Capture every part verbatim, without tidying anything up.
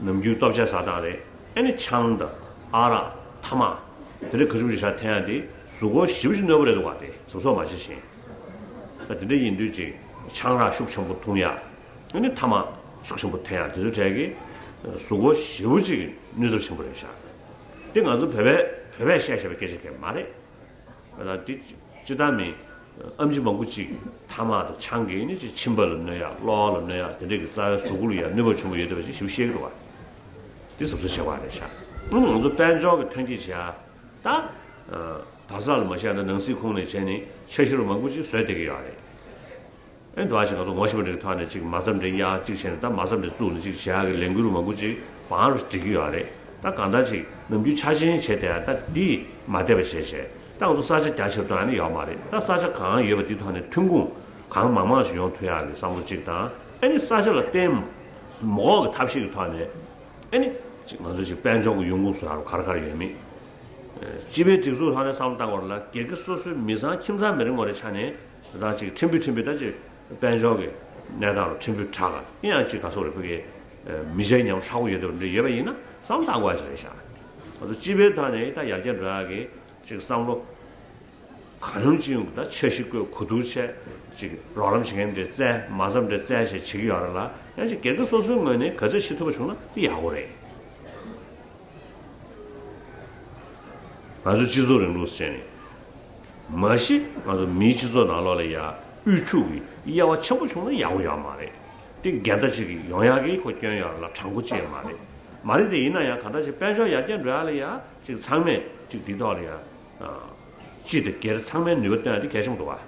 ནམ་རྒྱུན་ལྟོ་ཆས་ཟ་སྟངས་རེད། ཨ་ནི་ཆང་དང་ཨ་རག་ཐ་མག་དེ་འདྲ་ག་ཚོད་ཅིག་ཆ་འཐེན་ཡ་དེ་གཟུགས་པོ་ཞེ་པོ་ཅིག་གནོད་པ་རེད་འདུག་བ། དེ་གཟབ་གཟབ་མ་བྱས་ཤིང་། ད་དེ་འདྲ་ཡིན་དུས་ཅིག་ཆང་རག་ཤུགས་ཆེན་པོ་འཐུང་ཡ། ཨ་ནི་ཐ་མག་ཤུགས་ཆེན་པོ་འཐེན་ཡ་དེ་ཚོའི་གྲས་ཀྱིས་གཟུགས་པོ་ཞེ་པོ་ཅིག་གནོད་ཚབས་ཆེན་པོ་རེད་ཤག་དེ་ང་ཚོ་བོད་པས་བོད་པས་བཤད་བཤད་པའི་སྐད་ཆ་གང་ཡང་མ་རེད། ད་འདི་སྤྱིར་བཏང་མི་ཨེམ་ཆི་མང་པོ་ཅིག་ཐ་མག་དང་ཆང་གིས་ནི་ཅིག་མཆིན་པ་ལ་གནོད་ཡ། གློ་བ་ལ་གནོད་ཡ། དེ་འདྲས་ཀྱི་རྩ་བའི་གཟུགས་པོ་ལ་ཡ་གནོད་པ་ཆེན་པོ་ཡོད་བསྡད་པ་ཞིག་ཞིབ་བཤད་ཀྱི་འདུག་བ། འདི་གཟབ་གཟབ་བྱེད་དགོས་རེད་ཤག་ཨ་ནི་ང་ཚོ་དཔལ་འབྱོར་གྱི་ཐོན་སྐྱེད་བྱེད་ཡ་ད་ད་ས་ལ་མ་བཤད་ན་ནང་སྲིད་ཁོངས་ནས་བྱས་ནས་འཆར་གཞི་རུ་མང་པོ་ཅིག་བཟོས་བསྡད་ཀྱི་ཡོད་རེད། ཨེ་འདུག་ཞིག་ང་ཚོ་ངོ་ཤེས་པ་འདྲ་གི་ཐོག་ནས་ཅིག་མ་རྩ་འདྲ་གཡར་ཅིག་བྱས་ནས་ད་མ་རྩ་འདྲ་བཙུགས་ནས་ཅིག་བྱེད་ཡག་གི་ལས་འགུལ་མང་པོ་ཅིག་བང་རུ་སྒྲིག་གི་ཡོད་རེད། ད་གང་ལྟར་ཅིག་ནམ་རྒྱུན་འཆར་ཅན་བྱས་བསྡད་ཡ་ད་འདི་མ་བསྡད་པ་བྱས་བྱས་ད་ང་ཚོ་ས་ཆ་རྒྱ་ཆེར་གཏོང་ཡ་ནི་ཡོད་མ་རེད། ད་ས་ཆ་གང་ཡོད་པ་འདི་ཐོག་ནས་ཐོན་ཁུངས་གང་མང་མང་ཞིག་ཡོང་ཐུབ་ཡག་གི་བསམ་བློ་ཅིག་དང་། ཨ་ནི་ས་ཆ་ལ་བརྟེན་མ་འོག་གི་ཐབས་ཤེས་ཀྱི་ཐོག་ནས་ཨ་ནི་ཅིག་ང་ཚོ་ཅིག་དཔལ་འབྱོར་གྱི་ཡོང་ཁུངས་སུ་རག་རུ་ག་རེ་ག་རེ་ཡོད་མེད། སྤྱི་པའི་སྒྲིག་འཛུགས་ཐོག་ནས་བསམ་བློ་བཏང་དགོས་རེད་ལ། སྒེར་གྱི་སོ་སོའི་མི་ཚང་ཁྱིམ་ཚང་མི་རེ་ངོ་རེ་ཆ་ནས། ད་ཅིག་ཕྲན་བུ་ཕྲན་བུ་ད་ཅིག་དཔལ་འབྱོར་གྱི་གནས་སྟངས་ལ་ཕྲན་བུ་དྲག་ག་ཡིན་ཡང་ཅིག་ག་སོགས་རེ་ཕ་གི་མི་ཆའི་ཉམས་ཧྲག་པོ་ཡོད་དེ་འདྲ་ཡོད་པ་ཡིན་ན་བསམ་བློ་བཏང་དགོས་ཡ་ཞིག་རེད་ཤག་ང་ཚོ་སྤྱི་པའི་ཐོག་ནས་ད་ཡར་རྒྱས་འགྲོ་ཡག་གི་ཅིག་བསམ་བློ་གང་ཡོང་ཅི་ཡོང་གི་ད་འཆར་གཞི་བཀོད། གོ་བསྡུར་བྱས། ཅིག་རོགས་རམ་བྱེད་མཁན་འདྲ་བཙལ། མ་རྩ་འདྲ་བཙལ་བྱས་བྱེད་ཀྱི་ཡོད་རེད་ལ། ཡང་ཅིག་སྒེར་གྱི་སོ་སོའི་ངོས་ནས་ག་ཚོད་བྱེད་ཐུབ་པ་བྱུང་ན་དེ་ཡག་པོ་རེད། ང་ཚོའི་སྤྱི་ཚོགས་རིང་ལུགས་ཟེར་ནས་མ་གཞི་ང་ཚོ་མིའི་སྤྱི་ཚོགས་ནང་ལོགས་ལ་ཡ་དབུལ་ཕྱུག་གི་དབྱེ་བ་ཆེན་པོ་བྱུང་ན་ཡག་པོ་ཡོད་མ་རེད། དེ་འགལ་ཟླ་ཅིག་ཡོང་ཡག་གི་ཁོ་སྐྱོན་ཡོད་རེད་ལ། དྲང་པོ་ཅིག་ཡང་མ་རེད། མ་རེད་དེ་ཡིན་ན་ཡང་གང་ལྟར་ཅིག་དཔལ་འབྱོར་ཡར་རྒྱས་འགྲོ་ཡག་ལ་ཡ་ཅིག་ཚང་མས་ཅིག་འདི་ཐོག་ལ་ཡ་སྤྱི་དང་སྒེར་ཚང་མས་ནུས་པ་བཏོན་ཡག་དེ་གལ་ཆེན་པོ་འདུག་བ།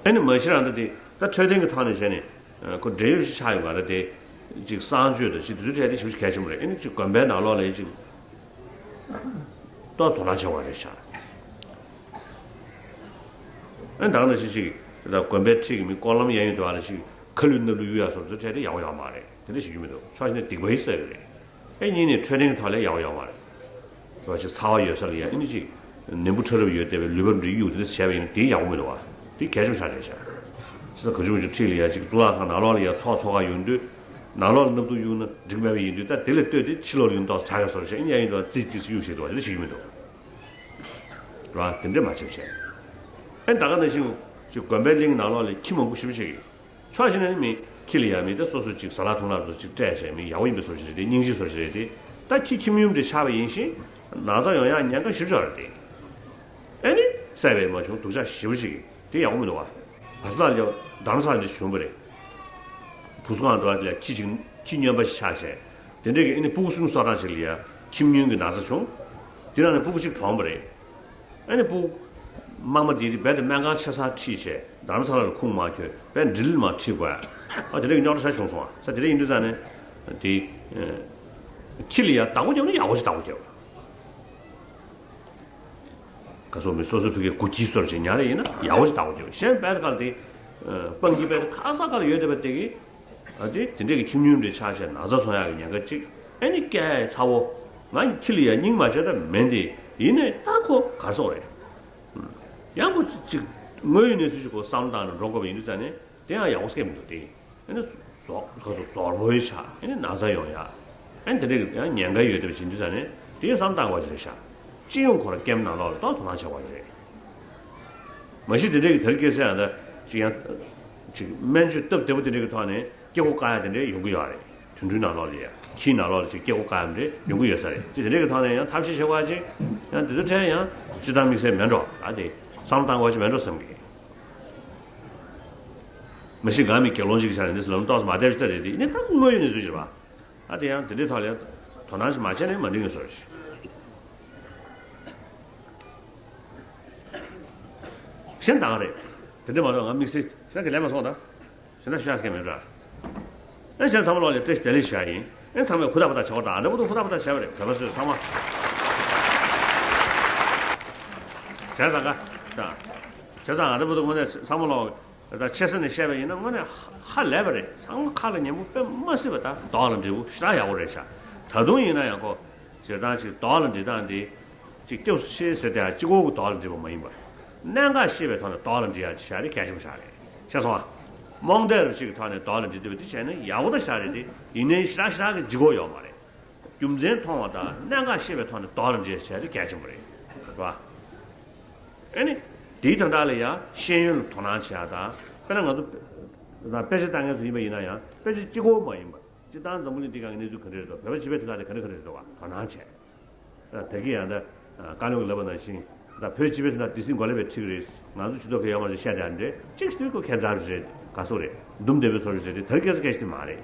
ཨ་ནི་མ་གཞི་རང་ད་དེ་ད་འཕྲོད་བསྟེན་གྱི་ཐོག་ནས་བྱས་ནས། ཁོ་འབྲེལ་ཡོད་ཅིག་ཆགས་ཡོད་པ་རེད་དེ། ཅིག་གསང་སྤྱོད་དང་ཅིག་དེ་ཚོའི་གྲས་དེ་ཞེ་པོ་ཅིག་གལ་ཆེན་པོ་རེད། ཨ་ནི་ཅིག་དགོན་པའི་ནང་ལོགས་ལ་ཅིག་ཏོག་ཙམ་དོ་སྣང་བྱེད་དགོས་རེད་ཤག་ཨ་ནི་ད་ག་ནང་བཞིན་ཅིག་ད་དགོན་པའི་འཁྲིས་ཀྱི་མི་སྐོར་ལམ་གཡས་གཡོན་དུ་བ་ལ་ཅིག་ཁ་ལུད་སྣ་ལུད་གཡུག་ཡ་སོགས་དེ་ཚོའི་གྲས་དེ་ཡག་པོ་ཡོད་མ་རེད། དེ་འདྲ་ཞིག་རྒྱུ་མི་འདུག་ཕྱོགས་གཅིག་ནས་སྡིག་པ་ཡིན་ཟེར་གི་རེད། ཨེ་གཉིས་ནས་འཕྲོད་བསྟེན་གྱི་ཐོག་ལ་ཡག་པོ་ཡོད་མ་རེད། རོ་ཅིག་ཚ་བ་ཡོད་ས་ལ་ཡ་ཨ་ནི་ཅིག་ནད་འབུ་ཕྲ་རབ་ཡོད་བསྡད་པའི་ལུད་པ་འདི་གཡུག་དེ་འདྲ་བྱས་པ་ཡིན་ན་དེ་ཡག་པོ་མི་འདུག་བ། དེ་གལ་ཆེན་པོ་ཆགས་བསྡད་ཤག་བྱས་ཙང་ག་ཅུང་ག་ཅུང་འཁྲིས་ལ་ཡ་ཅིག་གཙུག་ལག་ཁང་ནང་ལོགས་ལ་ཡ་ཚོགས་ཚོགས་ཁག་ཡོང་དུས་ནང་ལོགས་ལ་སྣབས་དུག་གཡུག་ན་འགྲིག་མེད་པ་ཡིན་དུས། ད་དེ་ལས་ལྟོས་ཏེ་ཕྱི་ལོགས་ལ་ཡོང་ཏོག་ཙམ་དྲག་ཡ་བཟོ་འདྲ་བྱས། ཨ་ནི་ཡ་ཡིན་དུས་རྩིས་རྩིས་སུ་གཡུག་བྱེད་འདུག་བ། དེ་འདྲ་བྱེད་ཀྱི་མི་འདུག་ར། དེ་འདྲ་མ་བྱེད་བྱས། ཨ་ནི་ད་ག་ནང་བཞིན་ཅིག་དགོན་པའི་གླིང་ནང་ལོགས་ལ་ཁྱི་མང་པོ་ཞེ་པོ་ཅིག་ཡོད། ཕྱོགས་གཞན་ནས་མི་ཁྱི་ལ་ཡ་མི་དེ་སོ་སོ་ཅིག་ཟ་ལག་འཐུང་ལག་དེ་ཚོ་ཅིག་སྤྲད་བྱས་མི་ཡག་པོ་ཡིན་པའི་བཟོ་ཞིག་རེད་དེ། སྙིང་རྗེའི་བཟོ་ཞིག་རེད་དེ། ད་ཁྱི་ཁྱིམ་ཡུམ་དེ་ཆགས་པ་ཡིན་ཞིང་ན་ཚ་ཡོང་ཡག་ཉེན་ཁ་ཞེ་པོ་ཅིག་ཡོད་རེད་དེ། ཨ་ནི་བསད་པས་མ་བྱུང་སྡུག་ཅག་ཞེ་པོ་ཅིག་དེ་ཡག་པོ་མི་འདུག་བ། བ་ས་ལ་ཡ་དྷ་རམ་ས་ལ་འདི་བྱུང་བ་རེད། བུ་གསུམ་གང་འདུག་བ། དེ་ལ་ཁྱི་ཅིག་ཁྱི་སྨྱོན་པ་ཞིག་ཆགས་བྱས། དེ་འདྲས་ཀྱི་ཨ་ནི་སྤུ་གུ་གསུམ་གསོ་སྟངས་ཤིག་ལ་ཡ་ཁྱིམ་ཉུང་གི་ན་ཚ་བྱུང་། དེ་ནང་ནས་སྤུ་གུ་གཅིག་གྲོངས་པ་རེད། ཨ་ནི་སྤུ་གུ་དམག་མི་དེ་རྦད་དེ་སྨན་ཁང་ཆེ་སར་ཁྲིད་བྱས། དྷ་རམ་ས་ལ་ལ་ཁུངས་མ་འཁྱོལ་བས་འགྲིལ་མ་ཁྲིད་དགོས། ཨ་དེ་འདྲ་གི་རྙོག་དྲ་ཆ་བྱུང་སོང་བ། ས་དེ་འདྲ་ཡིན་དུས་ཙང་ནས་དེ་ཁྱི་ལ་ཡ་བདག་པོ་རྒྱབ་ན་ཡག་པོ་ཞིག་བདག་པོ་རྒྱབ། ག་ཚོད་མི་སོ་སོའི་ཕ་གིའི་སྒོ་ཁྱི་སོར་ཞིག་ཉར་རེ་ཡིན་ན་ཡག་པོ་ཞིག་བདག་པོ་རྒྱབ། གཞན་བས་ག་ལ་དེ་སྤང་གི་བས་ག་ས་ག་ལ་ཡོད་བསྡད་པ་དེ་གི་ཨ་དེ་དེ་འདྲས་ཀྱི་ཁྱིམ་ཉུང་འདྲ་ཆགས་བྱས་ན་ཚ་སོང་ཡག་གི་ཉེན་ཁ་གཅིག་ཨ་ནི་སྐྱེ་ཡག་ཚ་བོ། ང་ཁྱི་ལ་ཡ་སྙིང་མ་རྗེ་ད་མེད་དེ། ཡིན་ནའི་ད་ཁོ་གར་སོང་རེད། ཡང་ཁོ་ཅིག་དངོས་ཡོད་གནས་ཚུལ་ཞིག་ཁོ་བསམ་བློ་བཏང་ནས་འགྲོ་དགོས་པ་ཡིན་དུས་ཙང་ནས་དེ་ཡང་ཡག་པོ་སྐྱེ་མི་འདུག་དེ། ཨ་ནི་རྫོགས་ཁོ་ཚོ་རྫོགས་པོའི་ཆགས། ཨ་ནི་ན་ཚ་ཡོང་ཡག་ཨ་ནི་དེ་འདྲས་ཀྱི་ཡང་ཉེན་ཁ་ཡོད་བསྡད་པ་ཡིན་དུས་ཙང་ནས་དེ་བསམ་བློ་བཏང་དགོས་ཀྱི་རེད་ཤག་སྤྱི་ཡོངས་ཁོ་རང་ཀེམ་ནང་ལོགས་ལ་ཏོག་དོ་སྣང་བྱེད་དགོས་ཀྱི་རེད། མ་གཞི་དེ་འདྲའི་གི་དེར་སྐྱེས་ས་ཡང་ད་ཅིག་ཡང་ཅིག་སྨན་བཅོས་སྟབས་བདེ་པོ་དེ་འདྲའི་གི་ཐོག་ནས་སྐྱེ་སྒོ་བཀག་ཡ་དེ་འདྲའི་ཡོང་གི་ཡོད་རེད། དུད་འགྲོའི་ནང་ལོགས་ལ་ཡ་ཁྱིའི་ནང་ལོགས་ལ་ཅིག་སྐྱེ་སྒོ་བཀག་ཡ་དེ་འདྲའི་ཡོང་གི་ཡོད་ས་རེད། ཅིག་དེ་འདྲའི་གི་ཐོག་ནས་ཡང་ཐབས་ཤེས་བྱེད་དགོས་ཅིག་ཡང་དེ་ཚོ་འཕྲལ་ཡང་སྤྱིར་བཏང་དམིགས་བསལ་མེད་འགྲོ། ཨ་དེ་བསམ་བློ་བཏང་དགོས་ཅིག་མེད་འགྲོ་བསམ་གི། མ་གཞི་ང་མི་དགེ་སློང་ཅིག་གི་ཆ་ནས་འདི་ལམ་ཏོག་ཙམ་མ་བདེ་ཞིག་ད་རེད་དེ། ཡིན་ནའི་ད་དངོས་ཡོད་གནས་ཚུལ་ཅིག་རེད་པ། ཨ་དེ་ཡང་དེ་འདྲའི་ཐོག་ལ་དོ་སྣང་ཞིག་མ་བྱས་ནས་མ་འགྲིག་ངེས་བཟོ་རེད། གཞན་དག་རེད། དེ་འདྲ་མ་གཏོགས་ང་དམིགས་བསལ་གཞན་དག་གི་ལན་མ་སོང་ད། གཞན་དག་ཤོད་ཡ་ཟེར་མཁན་མེད་འགྲོ། ཨེ་གཞན་ཚང་མ་ལོག་ལ་བཀྲ་ཤིས་བདེ་ལེགས་ཞུ་ཡ་ཡིན། ཨེ་ཚང་མས་ཧུར་ཐག་ཧུར་ཐག་བྱེད་དགོས། ད་ཨ་འདྲ་པོ་འདུག་ཧུར་ཐག་ཧུར་ཐག་བྱས་པ་རེད། བོད་པ་ཚོས་ཚང་མ། བྱས་ཙང་ག་ད། བྱས་ཙང་ཨ་འདྲ་པོ་འདུག་དངོས་གནས་ཚང་མ་ལོག་ད་ཆེ་ས་ནས་བཤད་པ་ཡིན་ན་དངོས་གནས་ཧ་ཧ་ལས་པ་རེད། ཚང་མ་ཁ་ལ་ཉན་པོ་དཔེ་མ་སྲིད་པ། ད་རྡོག་ལ་འགྲིག་པོ་ཞེ་དྲག་ཡག་པོ་རེད་ཤག་ད་དུང་ཡིན་ན་ཡང་ཁོ་སྤྱིར་བཏང་ཅིག་རྡོག་ལ་འགྲིག་སྟངས་དེ་ཅིག་སྐྱབས་སུ་མཆི་ཟེར་དེ་ཨ་གཅིག་པོ་གི་རྡོག་ལ་འགྲིག་པ་མ་ཡིན་པ། གནད་འགག་ཤེས་པའི་ཐོག་ནས་དོགས་ལ་འདྲི་ཡ་བྱ་རེད། གལ་ཆེན་པོ་ཞིག་རེད། ཤེས་སོང་ཨ། རྨོངས་དད་རུ་ཞིག་གི་ཐོག་ནས་དོགས་ལ་འདྲི་འདོད་པ་དེ་བྱས་ན་ཡག་པོ་ད་ཞིག་རེད། དེ་ཡིན་ནའི་ཞེ་དྲག་ཞེ་དྲག་གི་ལྗིད་ཁོག་ཡོད་མ་རེད། རྒྱུ་མཚན་མཐོང་བ་དང་གནད་འགག་ཤེས་པའི་ཐོག་ནས་དོགས་ལ་འདྲི་ཡ་བྱ་རེད། གལ་ཆེན་པོ་རེད། རེད་བ། ཨ་ནི། དེའི་དོན་དག་ལ་ཡང་ཤེས་ཡོན་ལ་དོ་སྣང་བྱེད་ཡ་དང་། དཔེར་ན་ང་ཚོ་དཔེ་ཆ་ལྟ་མཁན་ཚོ་ཡིན་པ་ཡིན་ན་ཡང་དཔེ་ཆ་གཅིག་པོ་མ་ཡིན་པ། སྤྱིར་བཏང་འཛམ་བུ་གླིང་འདི་སྒང་གི་གནས་ཚུལ་ག་འདྲ་རེད་འདུག་བོད་པ་སྤྱི་པའི་དོན་དག་དེ་ག་འདྲ་ག་འདྲ་རེད་འདུག་བ། དོ་སྣང་བྱས། ད་དེ་གི་ཡང་ད་བཀའ་བློན་གྱིས་ལབ་པ་ནང་བཞིན། ད་བོད་སྤྱི་པའི་དོན་དག་འདི་སྲིད་འགོ་ལས་པའི་ཁྲིག་རེད། ང་ཚོ་ཇུས་གཏོགས་གལ་ཡོད་མ་རེད་བཤད་དེ་འདྲ་གཅིག་ཞིག་དུས་ཁོ་ཁྱད་མཚར་རེད། ག་སོ་རེད། འདུམ་བདེ་པོའི་བཟོ་རེད་དེ་དར་སྐད་ཆ་སྐད་ཆ་དེ་མ་རེད།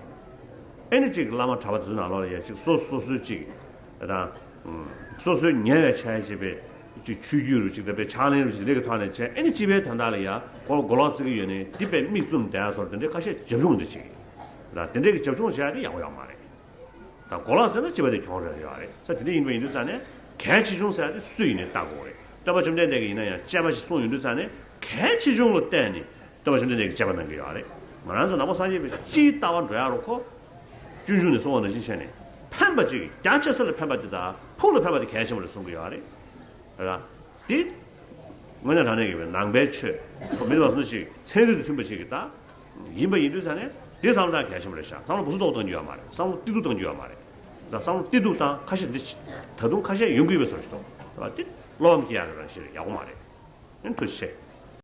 ཨེ་ནི་གཅིག་བླ་མ་གྲྭ་པ་དེ་ཚོ་ནང་ལོགས་ལ་ཡ་གཅིག་སོ་སོ་སོའི་གཅིག་དང་། སོ་སོའི་ཉེ་བའི་ཆ་ཡ་བྱེད་པའི་གཅིག་ཆོས་བརྒྱུད་རུ་གཅིག་དང་པའི་ཕྱག་ལེན་རུ་གཅིག་དེ་གི་ཐོག་ནས་བྱས། ཨེ་ནི་སྤྱི་པའི་དོན་དག་ལ་ཡ་ཁོ་མགོ་ལོག་བརྩི་གི་ཡོད་ནས་འདི་པའི་མིག་བཙུམ་བསྡད་ཡ་སོགས་དེ་འདྲའི་ཁ་ཤས་རྒྱབ་ལྗོངས་འདི་བྱེད་ཀྱི་རེད། དེ་འདྲའི་གི་རྒྱབ་ལྗོངས་བྱེད་ཡ་དེ་ཡག་པོ་ཡོད་མ་རེད། ད་མགོ་ལོག་བརྩིས་ན་སྤྱི་པ་དེ་གྱོང་རེ་ཡོད་རེད། ས་དེ་འདྲ་ཡིན་པ་ཡིན་དུས་ཙང་ནས་གལ་ཆེ་ཆུང་ཟེར་ཡ་དེ་སུ་ཡིན་ནའི་ལྟ་དགོས་རེད། སྟོན་པ་བཅོམ་ལྡན་འདས་ཀྱིས་ཡིན་ན་ཡང་དཔྱད་པ་ཞིག་གསུངས་ཡོང་དུས་ཙང་ནས་གལ་ཆེ་ཆུང་ལ་བལྟས་ནས་སྟོན་པ་བཅོམ་ལྡན་འདས་ཀྱིས་དཔྱད་པ་གནང་གི་ཡོད་རེད། ང་རང་ཚོ་ནང་པ་སངས་རྒྱས་པའི་སྤྱིའི་ལྟ་བ་འགྲོ་ཡ་རུ་ཁོ། སྤྱོད་འཇུག་ནས་གསུངས་པ་ནང་བཞིན་བྱས་ནས་ཕན་པ་གཅིག་རྒྱ་ཆེ་ས་ལ་ཕན་པ་དེ་དང་ཕུགས་ལ་ཕན་པ་དེ་གལ་ཆེན་པོ་རེད་གསུང་གི་ཡོད་རེད། ར། དེ། དངོས་གནས་དྲང་གནས་ཀྱི་ནང་པའི་ཆོས། ཁོ་མི་དེ་བ་སོ་ཞིག་ཚན་རིག་དང་མཐུན་པ་ཞིག་གི་ད། ཡིན་པ་ཡིན་དུས་ཙང་ནས་དེ་བསམ་བློ་བཏང་གལ་ཆེན་པོ་རེད་ཤག་བསམ་བློ་སྦུ་སུ་ཏོག་བཏང་རྒྱུ་ཡོད་མ་རེད། བསམ་བློ་ཏི་ཏུ་བཏང་རྒྱུ་ཡོད་མ་རེད། ད་བསམ་བློ་ཏི་ཏུ་བཏང་ཁ་ཤས་འདི་ད་དུང་ཁ་ཤས་ཡོང་གི་ཡོད་པའི་བཟོ་ཞིག་འདུག་ད་དེ་བློ་ཕམ་སྐྱེ་ཡག་གི་རང་བཞིན་རེད། ཡག་པོ་མ་རེད། ཨེ་ཐུགས་རྗེ་ཆེ།